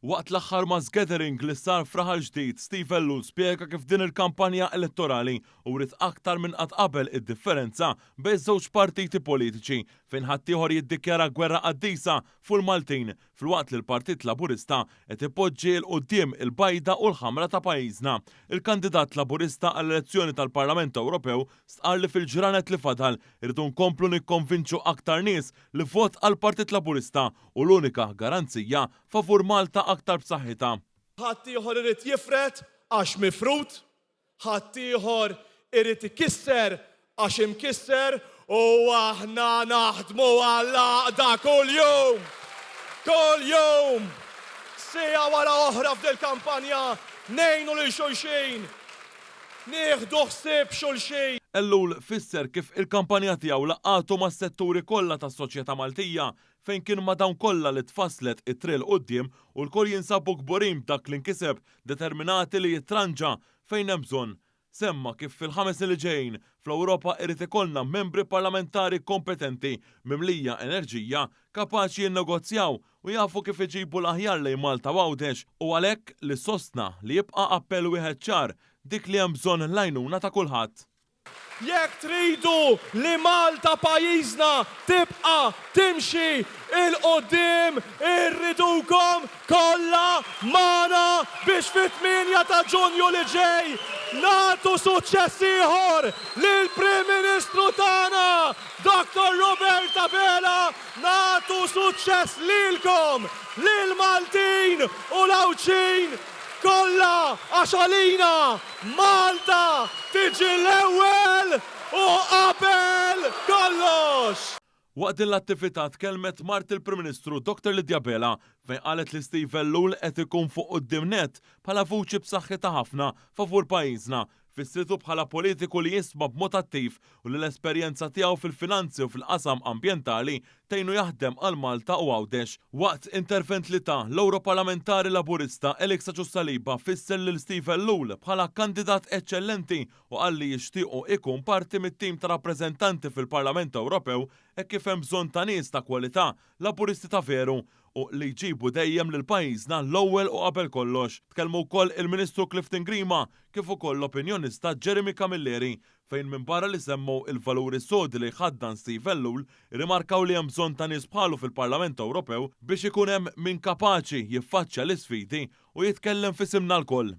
Waqt l-aħħar mass gathering li sar f'Raħal Ġdid, Steve Ellul spjega kif din il-kampanja elettorali uriet aktar minn qatt qabel id-differenza bejn żewġ partiti politiċi fejn ħaddieħor jiddikjara gwerra qaddisa fuq il-Maltin filwaqt li l-Partit Laburista qed ipoġġi 'l quddiem il-bajda u l-ħamra ta' pajjiżna. Il-kandidat Laburista għall-elezzjoni tal-Parlament Ewropew stqarr li fil-ġranet li fadal irridu nkomplu nikkonvinċu aktar nies li vot għall-Partit Laburista hu l-unika garanzija favur Malta aktar b'saħħitha. Ħaddieħor irid jifred għax mifrud, ħaddieħor irid ikisser għax imkisser u aħna naħdmu għall-għaqda kuljum! Kuljum! Siegħa wara oħra f'dil-kampanja ngħinu lil xulxin, nieħdu ħsieb xulxin. Ellul fisser kif il-kampanja tiegħu laqqgħatu mas-setturi kollha tas-soċjetà Maltija fejn kien ma' dawn kollha li tfasslet it-triq 'l quddiem u lkoll jinsabu kburin b'dak li nkiseb, determinati li jitranġa fejn hemm bżonn. Semma kif fil-ħames snin li ġejjin, fl-Ewropa irid ikollna membri parlamentari kompetenti, mimlija enerġija, kapaċi jinnegozjaw u jafu kif iġibu l-aħjar lejn Malta u Għawdex u għalhekk li sostna li jibqa' appell wieħed ċar, dik li hemm bżonn l-għajnuna ta' kulħadd. Jekk tridu li Malta pajjiżna tibqa' timxi 'l quddiem irridukom kollha magħna biex fit-tmienja ta' Ġunju li ġej nagħtu suċċess ieħor lill-Prim Ministru tagħna Dottor Robert Abela, nagħtu suċċess lilkom, lill-Maltin u l-Għawdxin kollha għax għalina Malta tiġi l-ewwel u qabel kollox! Waqt din l-attività tkellmet mart il-Prim Ministru Dr Lydia Abela fejn qalet li Steve Ellul qed ikun fuq quddiem nett bħala vuċi b'saħħitha ħafna favur pajjiżna. Fissritu bħala politiku li jisma' b'mod attiv u li l-esperjenza tiegħu fil-finanzi u fil-qasam ambjentali tgħinu jaħdem għal Malta u Għawdex. Waqt intervent li ta, l-Ewroparlamentari Laburista Alex Agius Saliba fisser lil Steve Ellul bħala kandidat eċċellenti u qal li jixtiequ ikun parti mit-tim ta' rappreżentanti fil-Parlament Ewropew hekk kif hemm bżonn ta' nies ta' kwalità, Laburisti ta' veru u li jġibu dejjem lil pajjiżna l-ewwel u qabel kollox. Tkellmu wkoll il-Ministru Clifton Grima kif ukoll l-opinjonista Jeremy Camilleri fejn minbarra li semmew il-valuri sodi li jħaddan Steve Ellul, irrimarkaw li hemm bżonn ta' nies bħalu fil-Parlament Ewropew biex ikun hemm min kapaċi jiffaċċja l-isfidi u jitkellem f'isimna lkoll.